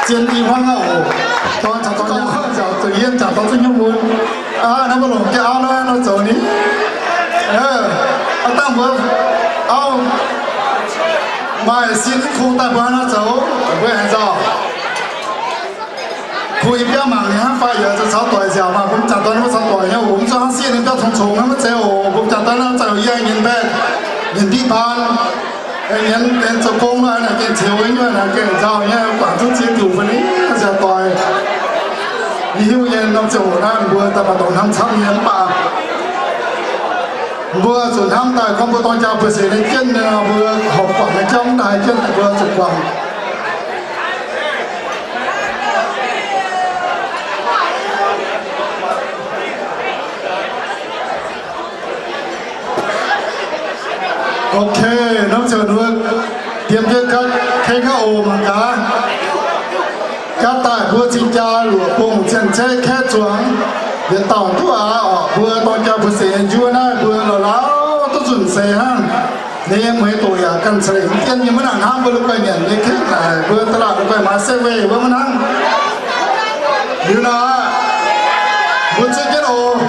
Zien i hmuangv aqv oc. Dorn caux dorn nziaauc zuqc yiem, caux dorn zuqv hnyouv mun. Aa, naaiv mbuo longc jienv auv naaiv nor zoux ni. Aa, dangh mbuo auv maaih sin mv kungx daaih mbuo nor zoux, mbuo aengx nzauh. Kungx yiem biauv mangc ninh hnangv fai yaac zoux caux doic nziaauc maah. Mbuo m'jangc dorn mbuo caux doic nyei oc, mv zuqc hnangv sieqv ninh biauv congx-congx hnangv maiv zeiz oc. Mbuo m'jangc dorn naaiv zoux yie nyei baeqv, nyei diqv baan, nyei, nyei zoux gong nor, naaic gengh ceux nyei, naaic gengh nzauh nyei, guangc duqv ziex diuc fai ni, nziaauc doic. Yie hiuv nyei norm ziangh hoc naaiv mbuo daaih maaih dorngx hnamv camv nyei mv baac mbuo zuqc hnamv daaih gorngv mbuo dorng jaa bueix seix nyei jienv nor, mbuo horpc guangc nyei jauv mv daaih jienv mbuo zuqc guangc. Ok, norm ziouc nduov, diemx jienv ga'kengx aqv oc, mangc gaax. Jaav daaih mbuo cing jaa luoqc bung cien-ceqv kaeqv zuangx, yietc dauh duqv aqv oc. Mbuo dorng jaa bueix seix njuov naaiv mbuo la'laauh duqv zunh seix hnangv. Ninh nyei mueiz doqc yaac ganh ceix mv dien nyei, maiv nangc hnamv mbuo la'guaih nyanc nyei kengv naaic, mbuo da'laatc la'guaih maaiz setv weih wuov maiv hnangv. Liuz nor, mbuo zuov jienv oc.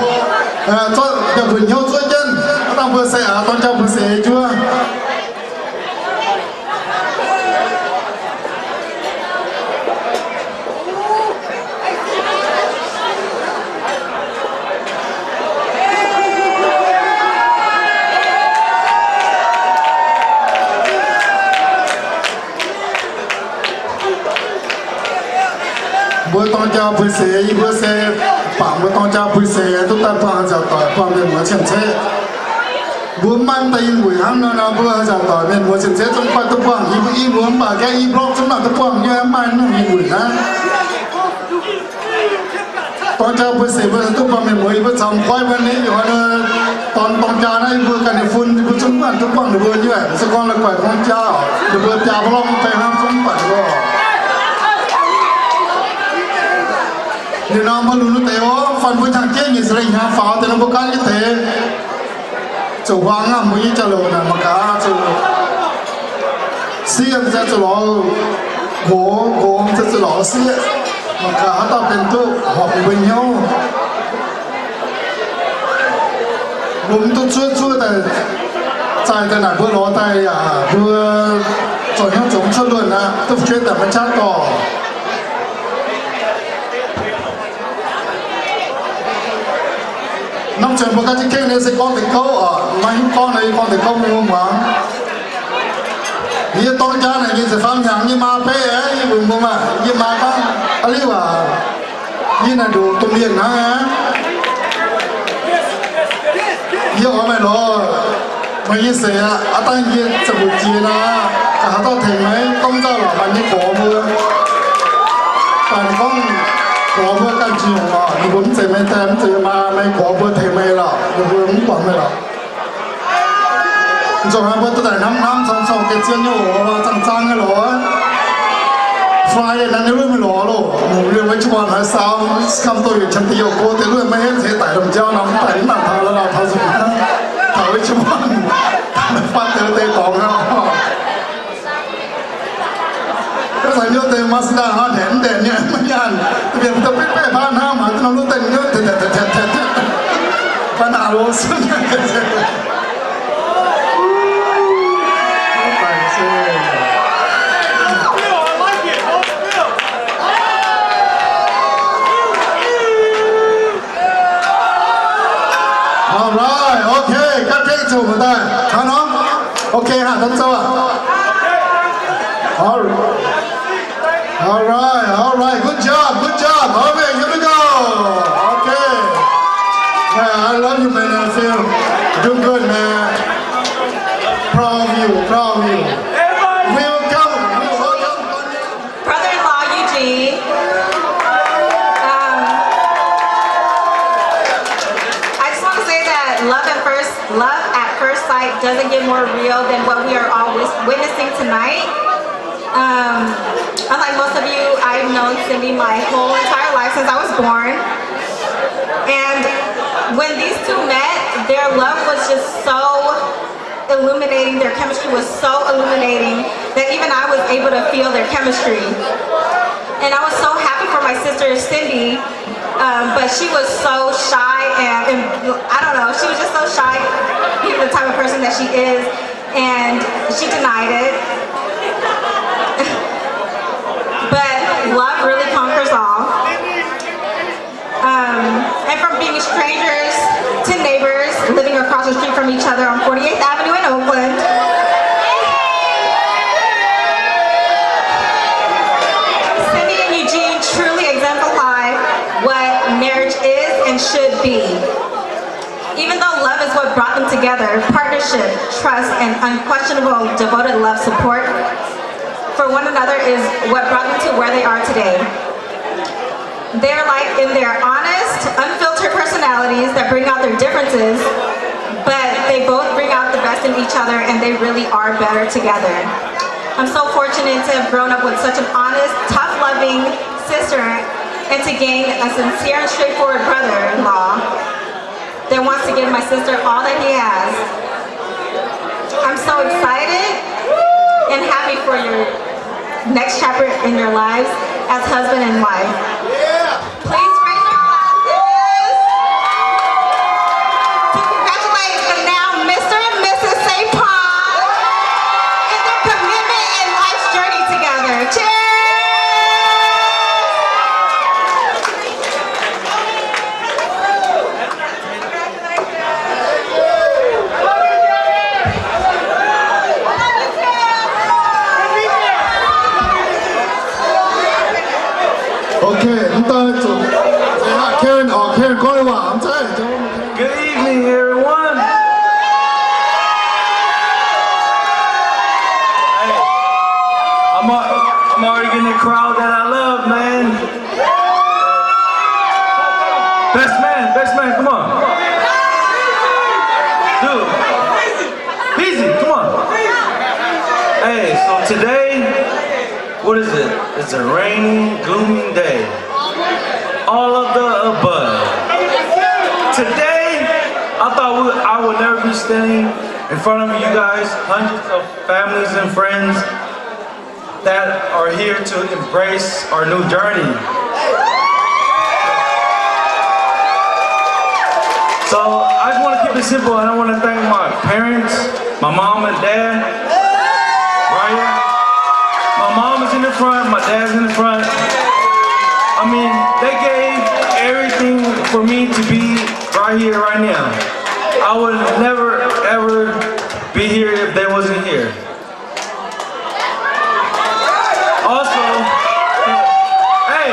Zorqv yaac mbuoqc hnyouv zuov jienv, dangh mbuo se aax dorng jaa mbuo seix njuov. Mbuo dorng jaa bueix seix, yie mbuo se bangc mbuo dorng jaa bueix seix duqv daaih buangh nziaauc doic, buangh mienh muoz cien-ceqv. Mbuo mv maaih daaih yinh wuic hnangv nor, mbuo nziaauc doic mienh muoz cien-ceqv zungv fai duqv buangh yie mbuo i mbuo mv baac gaengh i blog zungv maaih duqv buangh nyei, mv maaih nungh yinh wuic hnangv. Dorng jaa bueix seix mbuo duqv buangh mienh muoz, yie mbuo caux m'goiv mbuo ni, yie hnoi dorn dorng jaa naaiv yie mbuo ganh nyei fun, yie mbuo zungv mv baac duqv buangh ninh mbuo nyei, se gorngv la'guaih dorng jaa oc, ninh mbuo biaa mbuo lorqc mv bei hnangv zungv mv baac ninh mbuo oc. Ninh nor mbuo lunx deix oc, fanh mbuo hnyangx-jeiv nyic ziepc lengh hnyangx faaux deix nor mbuo gaanv jienv deix. Zuqc huaang aqv, mbuo nyei jauv-louc naaic mangc gaax zuqc sieqv se zuqc lorz nqox, nqox se zuqc lorz sieqv. Mangc gaax haaix dauh benx duqv horpc mbuo hnyouv. Mbuo mv duqv zuov zuov daaih, zaih daaih naaic mbuo lorz daaih yaac mbuo zoux hnyouv zoux mv cuotv luonh aqv, duqv fu'jueiv daaih maiv qaqv dorh. Norm ziouc mbuo ganh jienv kengh nyei se gorngv deix gouv oc, maaih haaix nyungc gorngv naaic yie gorngv deix gouv mbuo muangx. Yie dorng jaa naaic nyic ziepc faam hnyangx, yie maa beiv aqv, yie mbuox mbuo maah, yie maa gorngv, aa, liuv aac, yie naaic ndoqc domh mienh hnangv aqv. Yie oix meih lorz, meih nyei seix aqv, aa dangh yie ziepc hmz jiex nor, ga'haav dauh tengx meih gorngv nzauh lorqc, maaih nyei gorx mbuo. Baac ninh gorngv gorx mbuo ganh jiex oc, ninh mbuo mv zeiz meih die, mv zeiz meih maa, meih gorx mbuo tengx meih lorqc, ninh mbuo mv guangc meih lorqc. Nzunc hnoi mbuo duqv daaih hnamv hnamv cong cong gengh zien nyei oc, zaangh zaangh nyei lorqc. Fai naaiv nyei luoqc mingh lorqc loh, mungh liemh maiv qiex muonh haaix saau, kamv doz yietc qan deix youh go deix luoqc maiv henv ceix daic lomh nziaauv nor, mv daaih mv nangc taux la'laauh taux nzunc hnangv, taux wuov qiex muonh, fatv deix deix dorngx aqv. Wuov zanc hnyouv deix Mazda hnangv hnaenx mv deix nyei, maiv nyaanh, mbienc da'betv baeqv baav hnangv, mangc duqv norm luv deix hnyouv, baav naaic loz sun. All right, okay, ga'kengh zuqc mbuo daaih hnangv nor. Okay, hnangv nor zoux aqv. All right. All right, all right, good job, good job. Okay, here we go. Okay. Yeah, I love you, man. I feel do good, man. Proud of you, proud of you. Welcome, welcome. Brother-in-law Eugene. Um, I just want to say that love at first, love at first sight doesn't get more real than what we are all wis- witnessing tonight. Um, unlike most of you, I've known Cindy my whole entire life since I was born. And when these two met, their love was just so illuminating. Their chemistry was so illuminating that even I was able to feel their chemistry. And I was so happy for my sister Cindy, um, but she was so shy and, and I don't know, she was just so shy, being the type of person that she is, and she denied it. But love really conquers all. Um, and from being strangers to neighbors, living across the street from each other on forty-eighth Avenue in Oakland, Cindy and Eugene truly exemplify what marriage is and should be. Even though love is what brought them together, partnership, trust, and unquestionable devoted love support for one another is what brought them to where they are today. They're like in their honest, unfiltered personalities that bring out their differences, but they both bring out the best in each other and they really are better together. I'm so fortunate to have grown up with such an honest, tough-loving sister and to gain a sincere and straightforward brother-in-law that wants to give my sister all that he has. I'm so excited and happy for your next chapter in your lives as husband and wife. Please raise your glasses to congratulate the now Mister and Missus Saint Paul in their commitment and life's journey together. Cheers! Okay, mv daaih zuqc, Karen, oh, Karen gorngv nyei waac, mv zeiz. Good evening, everyone. Hey, I'm, al- I'm already getting a crowd that I love, man. Best man, best man, come on. Dude, easy, come on. Hey, so today, what is it? It's a rainy, gloomy day. All of the above. Today, I thought we, I would never be standing in front of you guys, hundreds of families and friends that are here to embrace our new journey. So I just want to keep it simple, and I want to thank my parents, my mom and dad, right here. My mom is in the front, my dad's in the front. I mean, they gave everything for me to be right here, right now. I would never, ever be here if they wasn't here. Also, hey,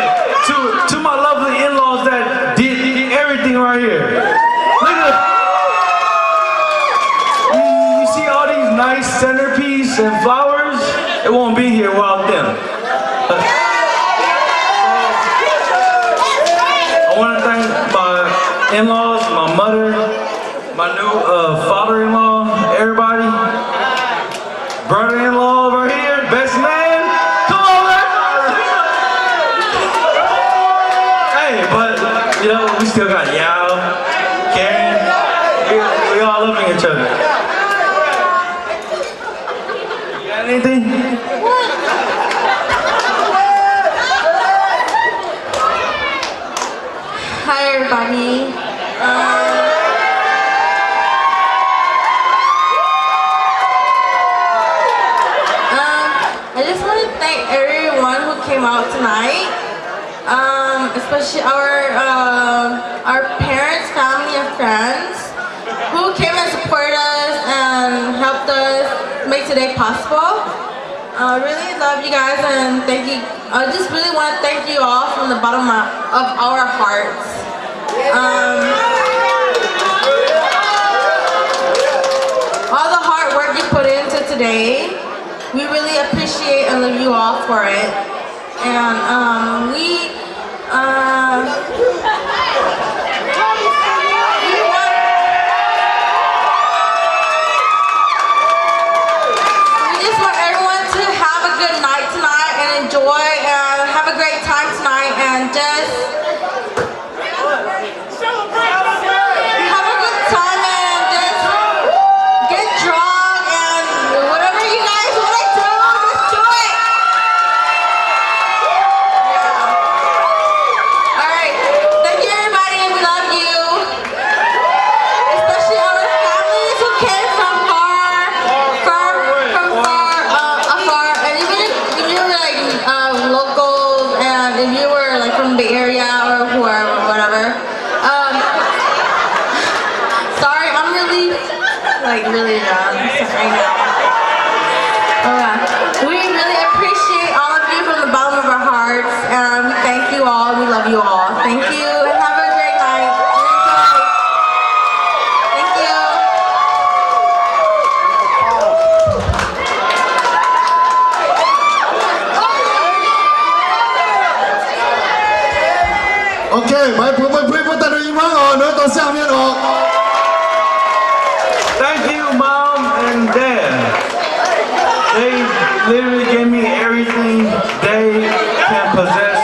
to, to my lovely in-laws that did everything right here. Look at, you, you see all these nice centerpiece and flowers? It won't be here without them. I want to thank my in-laws, my mother, my new, uh, father-in-law, everybody. Brother-in-law right here, best man. Come on, man. Hey, but, you know, we still got Yao, Karen. We, we all loving each other. You got anything? Hi, everybody. Um, um, I just want to thank everyone who came out tonight, um, especially our, um, our parents, family, and friends who came and supported us and helped us make today possible. I really love you guys and thank you. I just really want to thank you all from the bottom of, of our hearts. Um, all the hard work you put into today, we really appreciate and love you all for it. And, um, we, uh, we want, we just want everyone to have a good night tonight and enjoy and have a great time tonight and just have a good time and just get drunk and whatever you guys wanna do, just do it. If you were, like, from the Bay Area or whoever, whatever, um, sorry, I'm really, like, really drunk right now. Oh, yeah. We really appreciate all of you from the bottom of our hearts, and we thank you all. We love you all. Thank you, and have a great night. Enjoy. Thank you. Okay, maiv bun, bun, bun, bun daaih duqv i hmuangv oc, nor dorh siang mienh oc. Thank you, Mom and Dad. They literally gave me everything they can possess.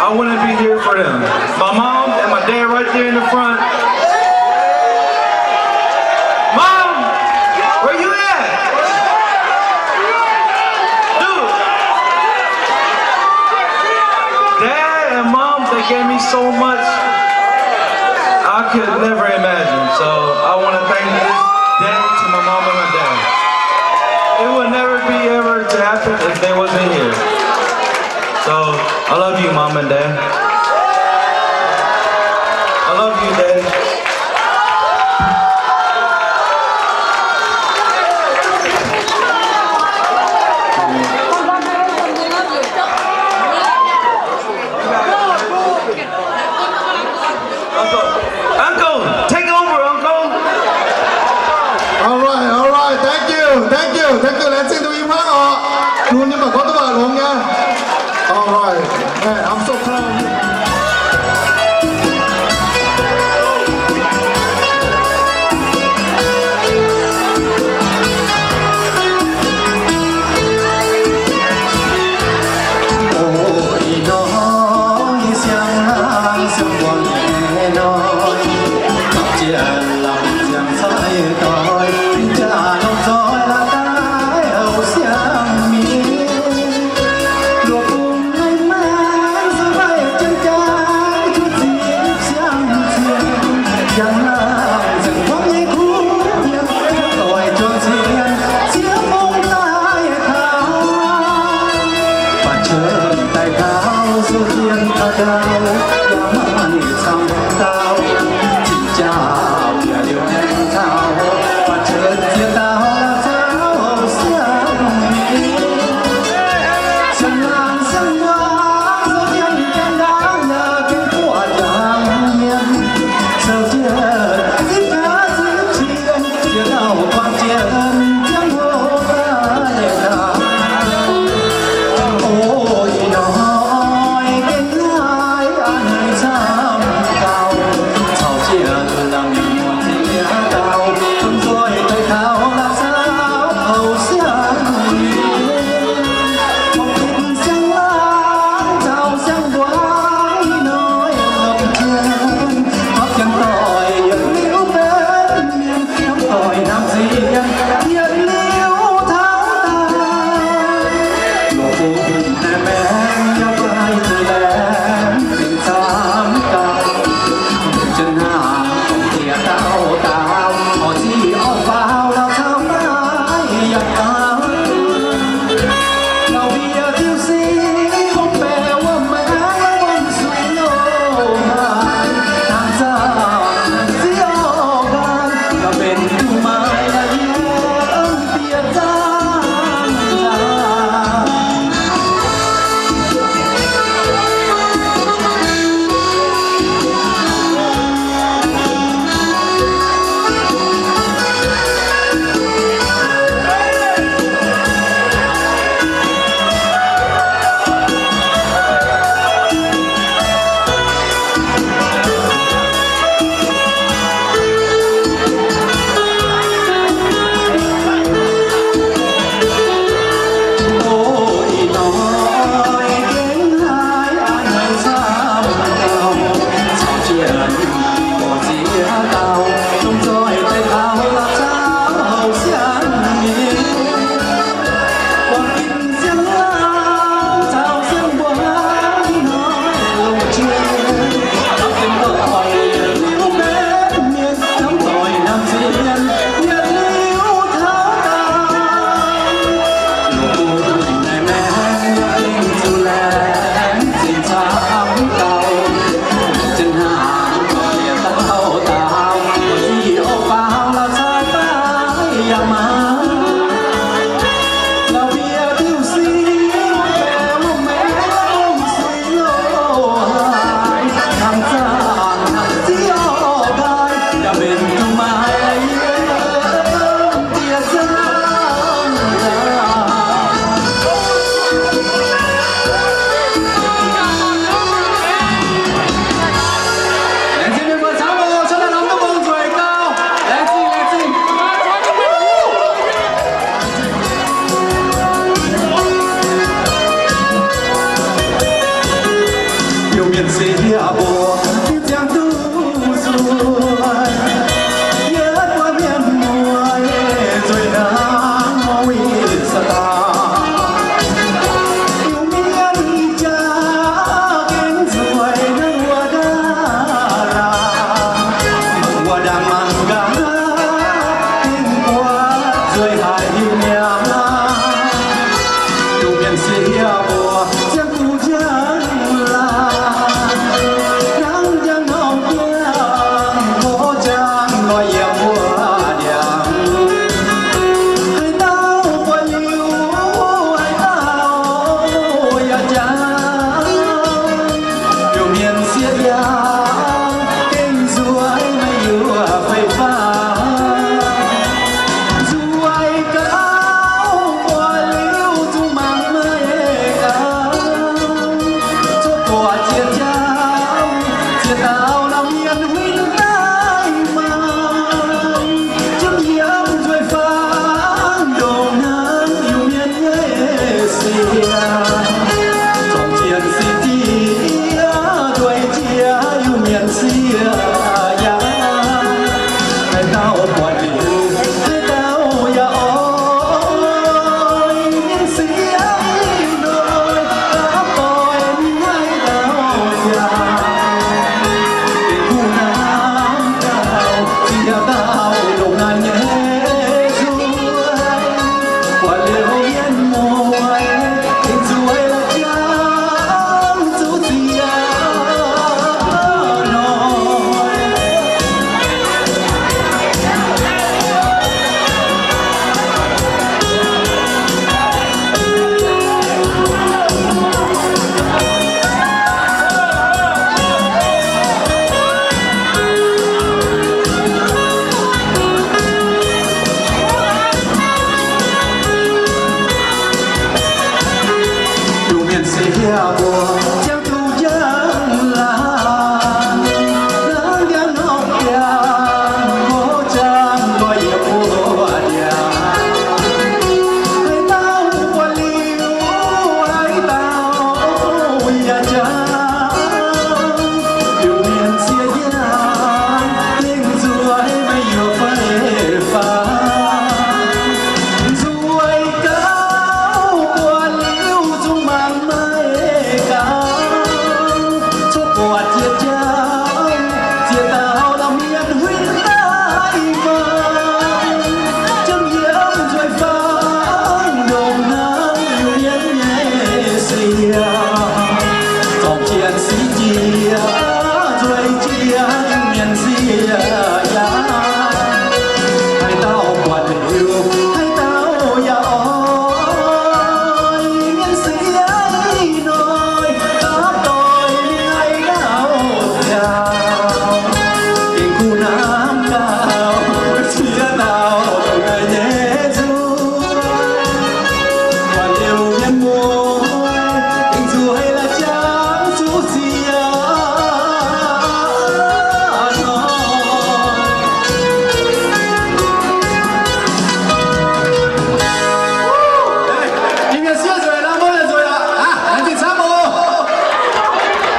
I wouldn't be here for them. My mom and my dad right there in the front. Mom, where you at? Dude. Dad and mom, they gave me so much I could never imagine. So I want to thank this day to my mom and my dad. It would never be ever to happen if they wasn't here. So, I love you, Mom and Dad. I love you, Dad. Uncle, take over, Uncle. All right, all right. Thank you, thank you, thank you. Laengz zingh duqv i hmuangv oc. Lunx nyei mangc gorngv duqv waac longx nyei. All right. Man, I'm so proud of you.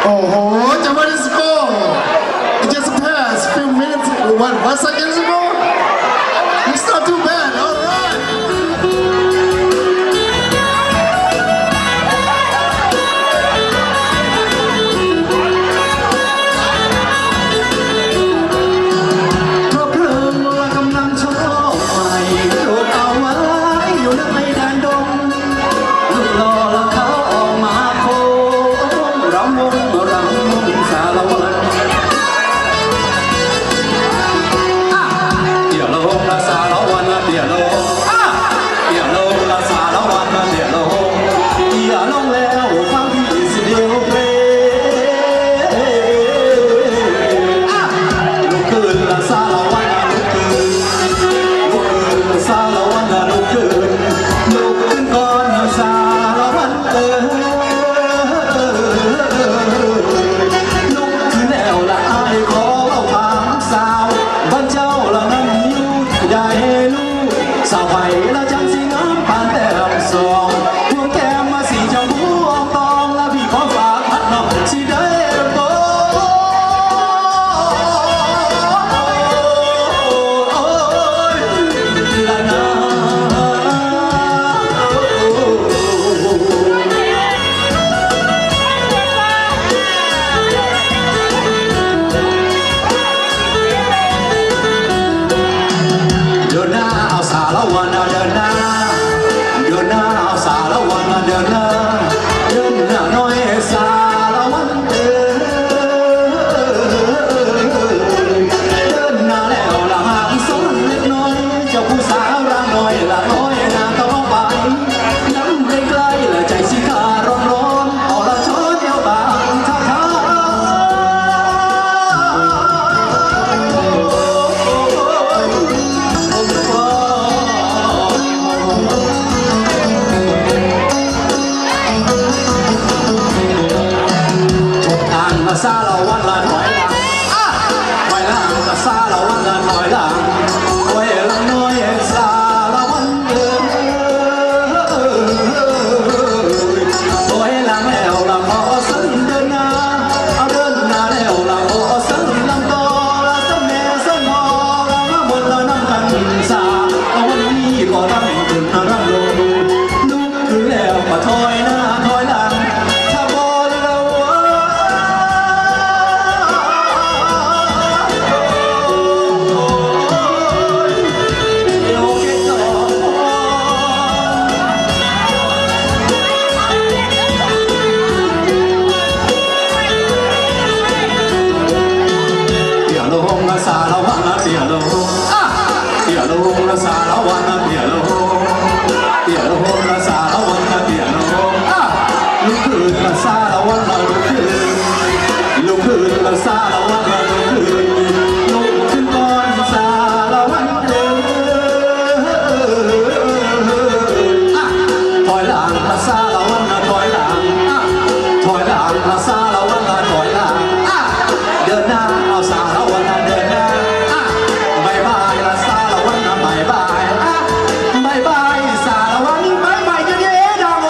Oh, just one minutes ago. It just passed a few minutes, what, one seconds ago? It's not too bad. All right. ครอบครัวกำลังชอบใหม่ ปลูกเอาไว้อยู่ในแดนดง รูปหล่อละขาวออกมาโค้ง รำวงรำวงสารวัน อ่ะ เตี่ยวลงละสารวันนะ เตี่ยวลง อ่ะ เตี่ยวลงละสารวันนะ เตี่ยวลง เตี่ยวลงแล้วฟังพี่สิเดียวเพลง อ่ะ ลุกขึ้นละสารวันนะ ลุกขึ้น ลุกขึ้นสารวันนะ ลุกขึ้น ลุกขึ้นก่อนนะสารวันเอ๋ย ลุกขึ้นแล้วละอ้ายขอเว้าถามสาว บ้านเจ้าละนั้นอยู่ใดลูก สาวไผละจั่งสิงามปานแต้มสอง พวงแก้มมาสีชมพูอ่องตอง ละพี่ขอฝากพัดหน่อยสิได้บ่ เดินหน้าเอาสารวันนะ เดินหน้า เดินหน้าเอาสารวันนะ เดินหน้า เดินหน้าหน่อยสารวันเอ๋ย เดินหน้าแล้วละห่างซ้อนเล็กน้อย เจ้าผู้สาวร่างน้อยละน้อยหน้าต้องไป น้ำใกล้ๆละใจสิขาร้อนๆ เอาละช้อนเดียวบางท่าทาง ถอยหลังละสารวันละถอยหลัง อ่ะ ถอยหลังละสารวันละถอยหลัง ถอยหลังน้อยสารวันเอ๋ย ถอยหลังแล้วละขอเซิ่นเดินหน้า เอาเดินหน้าแล้วละขอเซิ่นลำต่อ ละเซิ่นแม่เซิ่นพ่อ ละมาบนละนำกันสา เอาวันนี้ก็ร่ำขึ้นร่ำลง ลุกขึ้นแล้วก็ถอยหน้าถอยหลัง ถ้าบ่แล้ว เตี่ยวลงละสารวันนะ เตี่ยวลง อ่ะ เตี่ยวลงละสารวันนะ เตี่ยวลง เตี่ยวลงละสารวันนะ เตี่ยวลง อ่ะ ลุกขึ้นละสารวันนะ ลุกขึ้น ลุกขึ้นละสารวันนะ ลุกขึ้น ลุกขึ้นก่อนสารวันเอ๋ย อ่ะ ถอยหลังละสารวันนะ ถอยหลัง อ่ะ ถอยหลังละสารวันนะ ถอยหลัง อ่ะ เดินหน้าเอาสารวันนะ เดินหน้า อ่ะ บ๊ายบายละสารวันนะ บ๊ายบาย อ่ะ บ๊ายบายสารวัน บ๊ายบาย เย้ๆ ดังโอ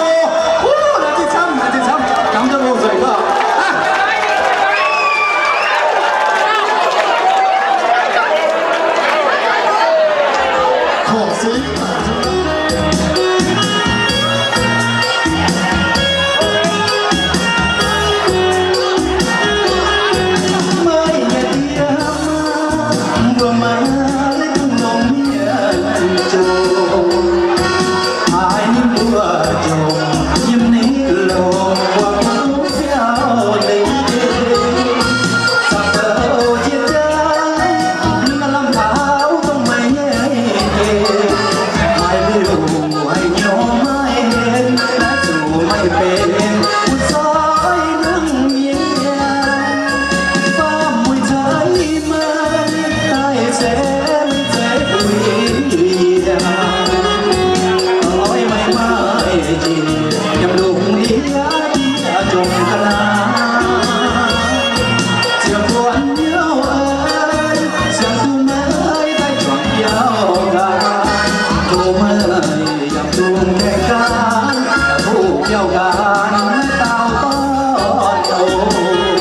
ฮู้ หลายที่ซ้ำ หลายที่ซ้ำ กำจังโอใส่ก็ อ่ะ ขอบสิ Mbuo maiv lengh longc mienh zoqc, haiz ninh mbuo zoqc yiem ninh longc wuov biauv leiz. Zaqc zoux jiex jaax, ninh lamh taux dongh maiv nyei, haiz liuz haiz nyouz maiv henv, naaiv zuqc maiv benx bun soiv hnangv mienh. Faam mueiz cai maaih daaih se maiv zeiz buix yie, loi maiv maaih njiec yiem lungh ndiev jomc ga'naaiv. Ziepc buonc hnyouv aac, siang duqv maiv daaih juangc biauv nqaang, tov meih yaac dungx gaengh gaanv, tov biauv nqaang maiv daauh dorn oc.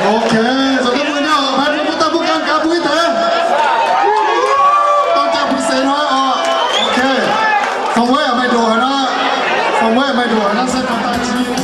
Ok, zoux taux mbuo nyei, maiv dungx butv daaih butv ganh gaax butv deix. Dorng jaa bun seix hnoi oc. Ok. Fong Weiv maaih ndoqc haaix nor, Fong Weiv maaih ndoqc haaix nor se fong daaih jiex.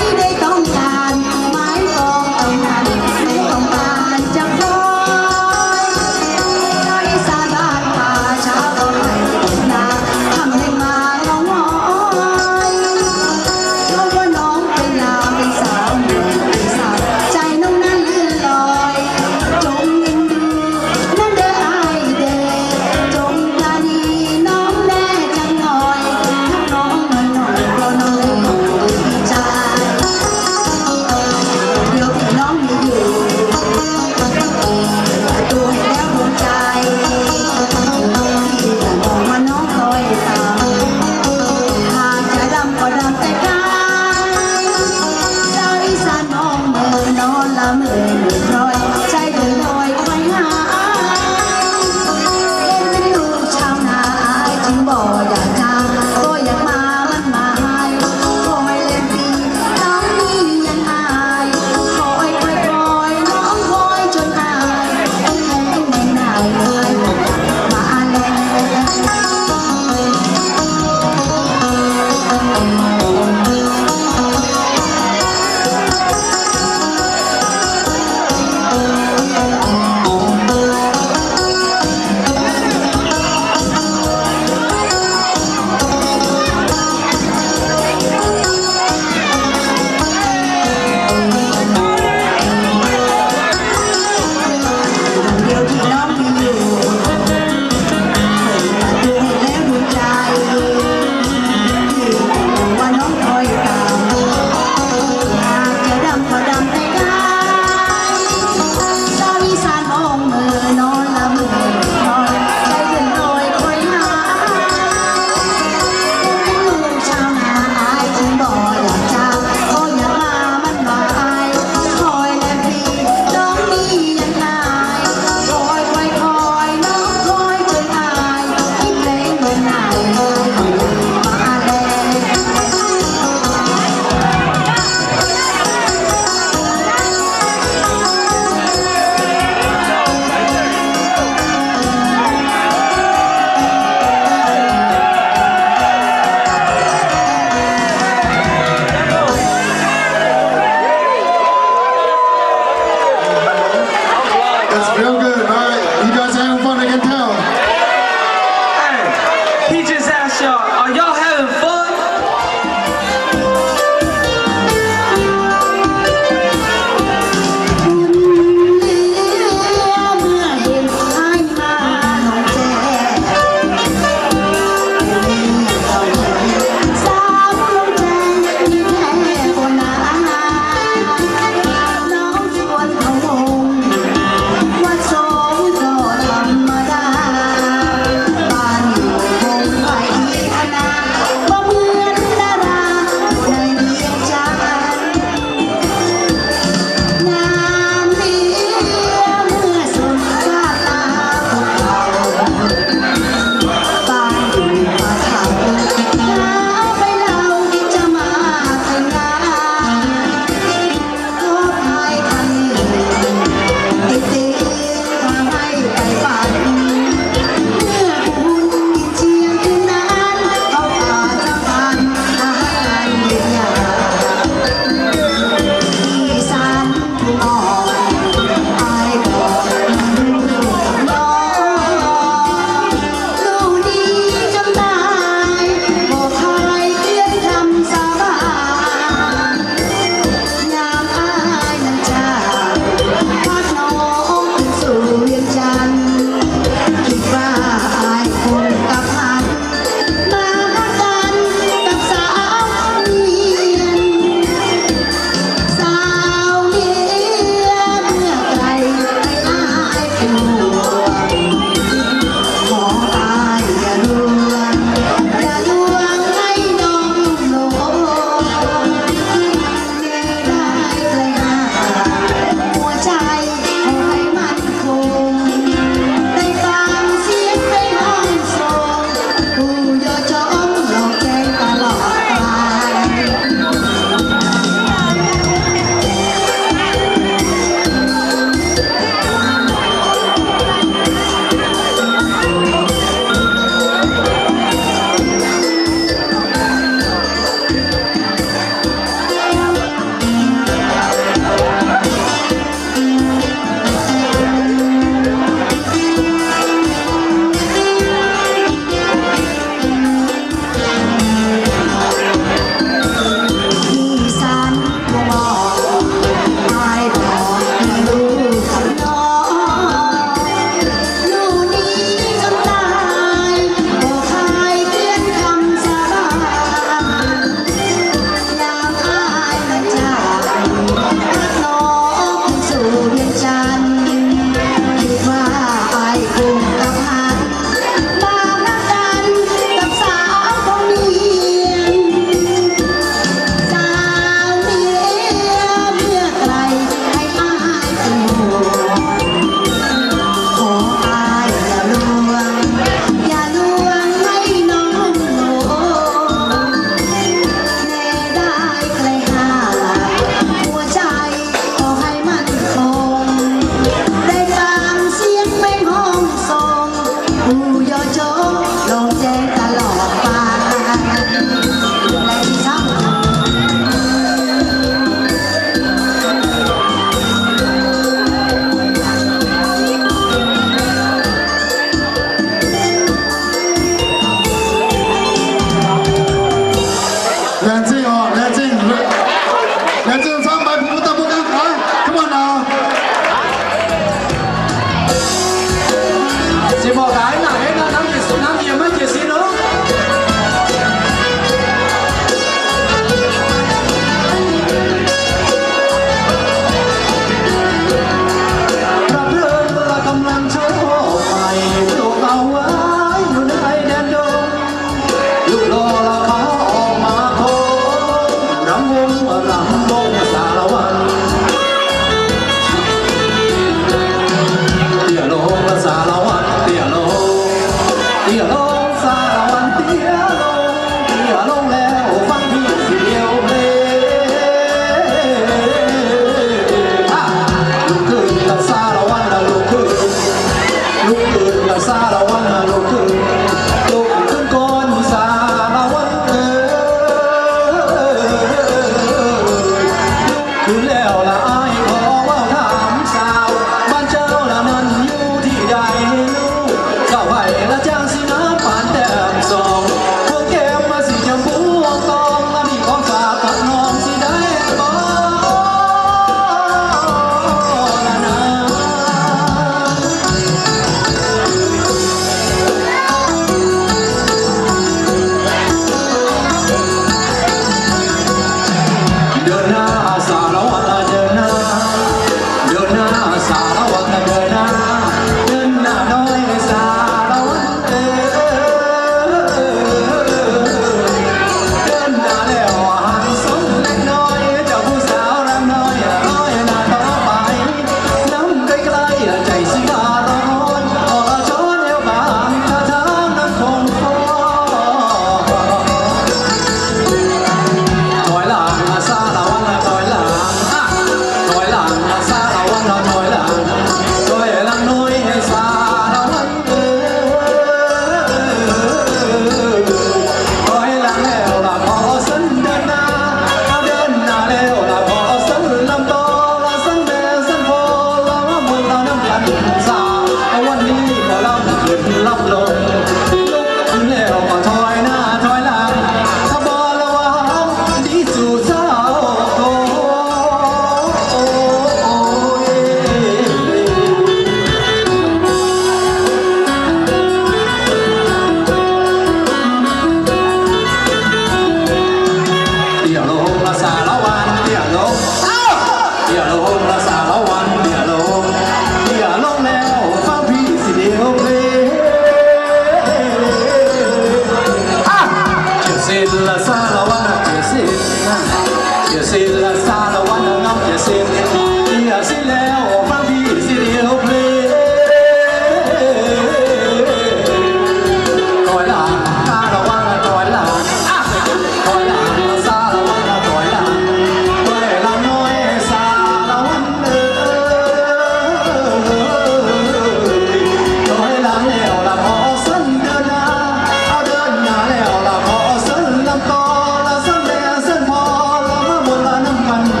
Doix laangz liouh la'maah sun ndiev naaiv, aa, ndiev naaiv liouh la'maah sun lamh dorngx, la'sun laengz sun porv, la'maah mbuo la'namh ganh.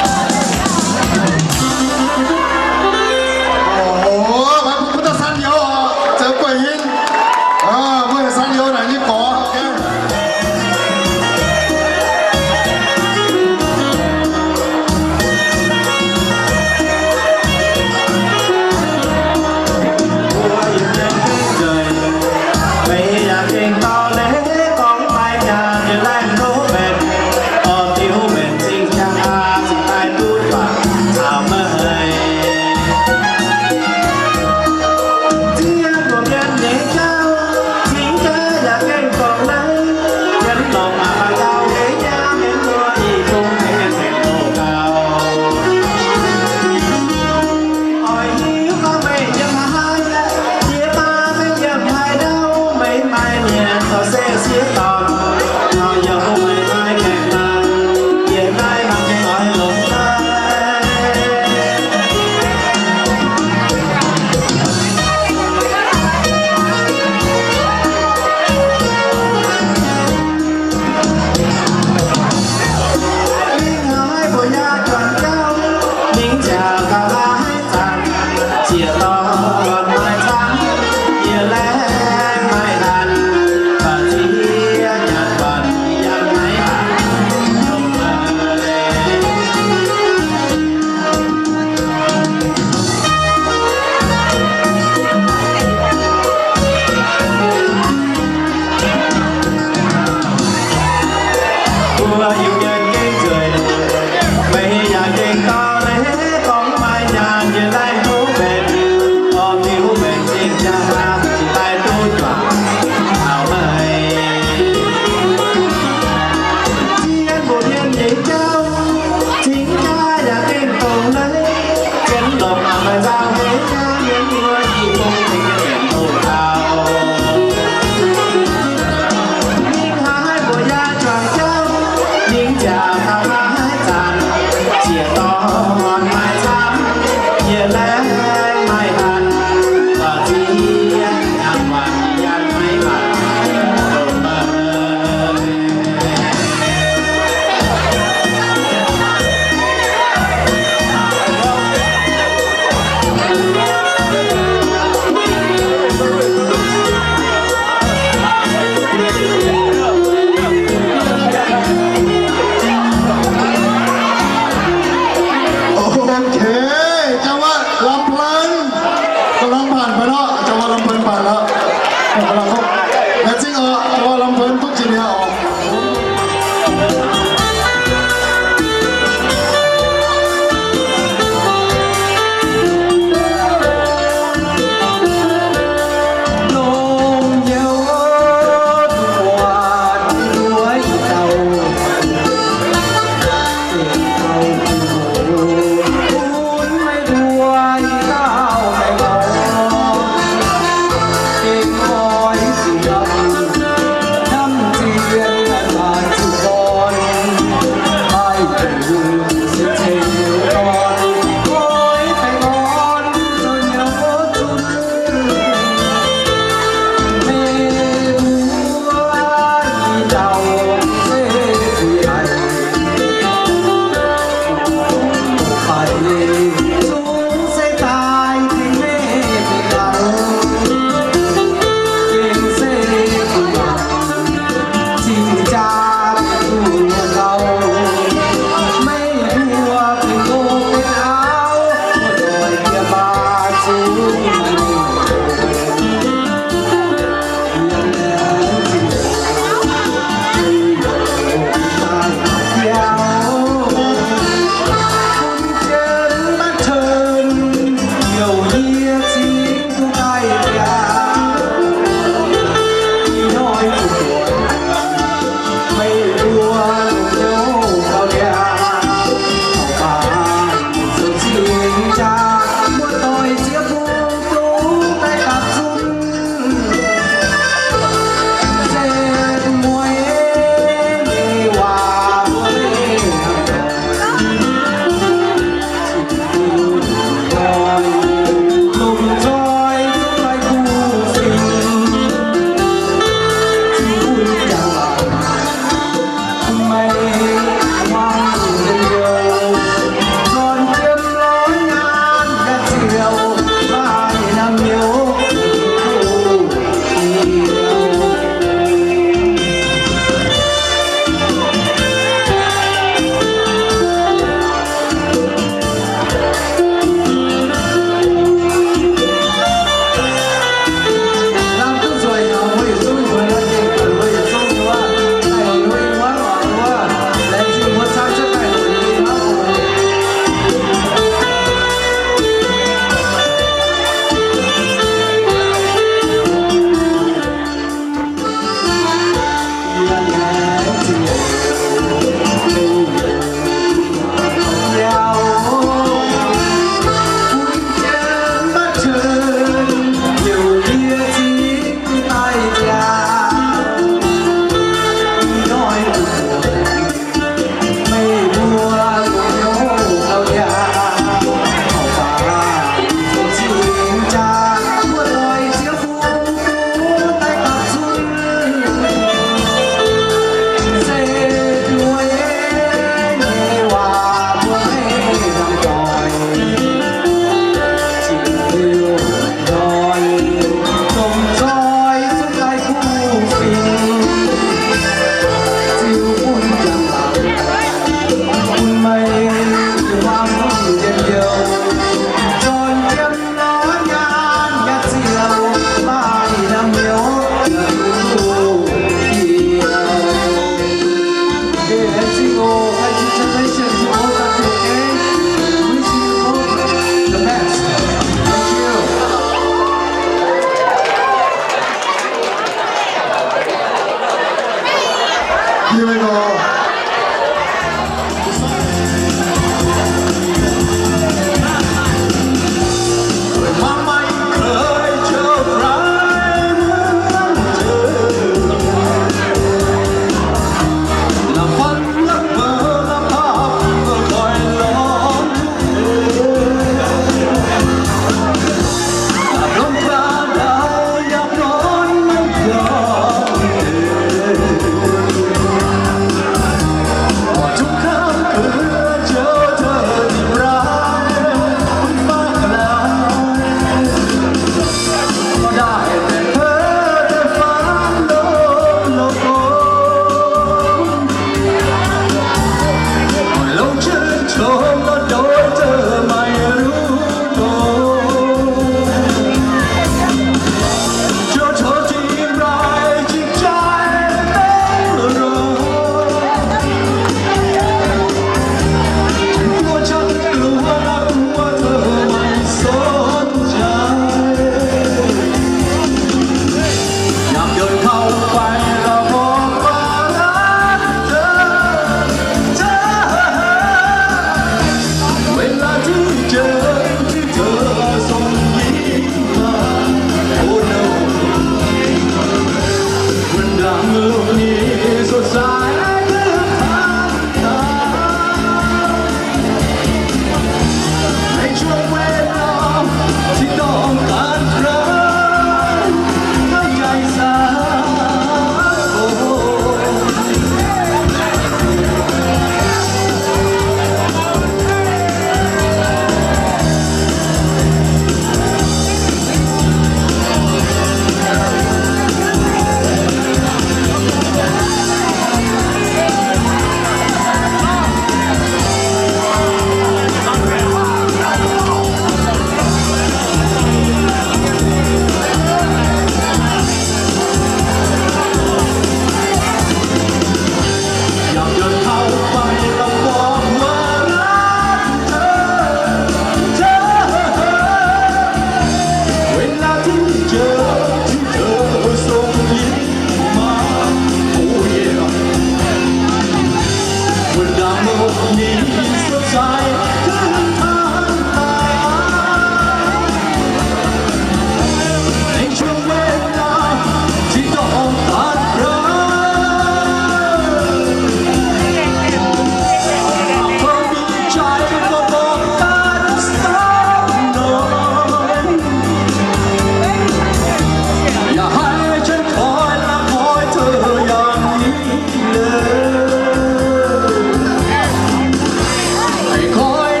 Koi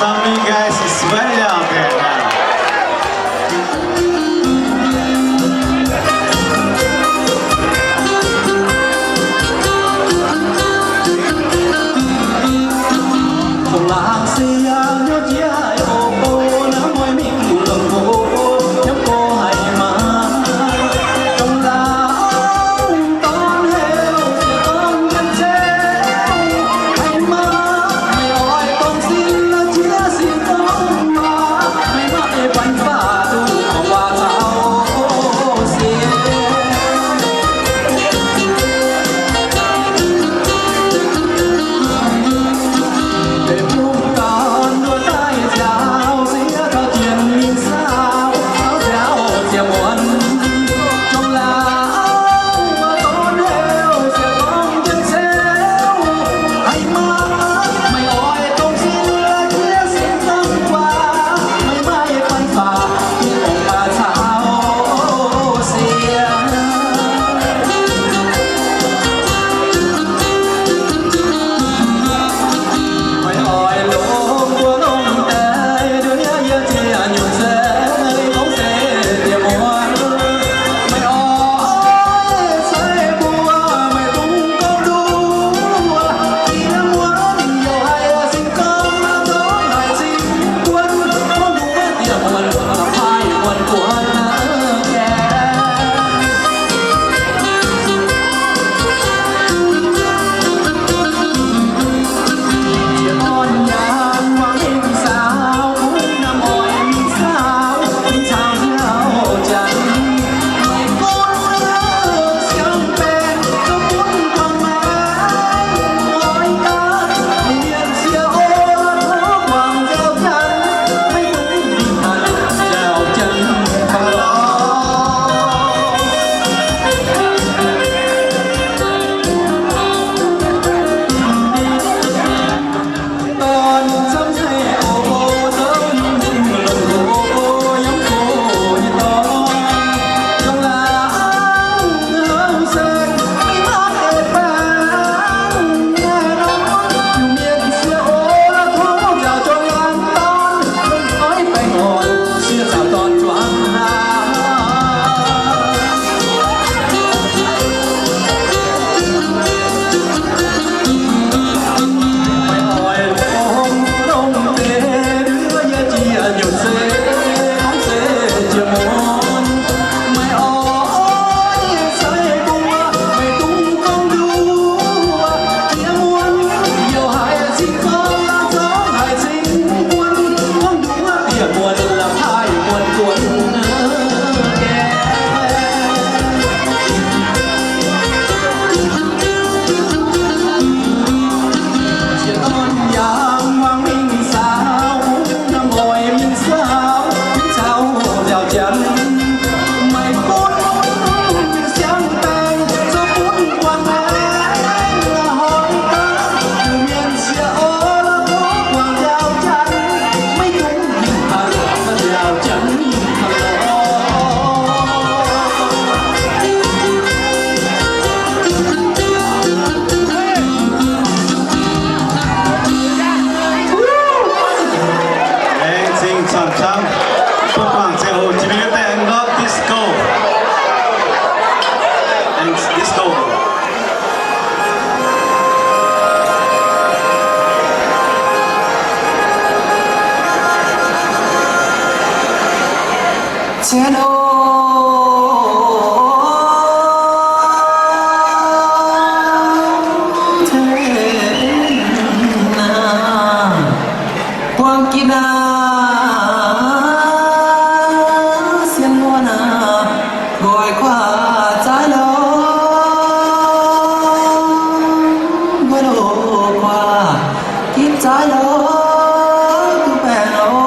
Some of you guys is sweating out there now. Laengz zingh camv-camv. Bun guangc ziangh hoc jiex mingh wuov deix aengx nor disco. Aengx disco. Cien o, buang gin aac, sien muonh aac, nqoi guaax zaaiv lorz, nqoi loz guaax gitv zaaiv lorz, duqv baengh lorz.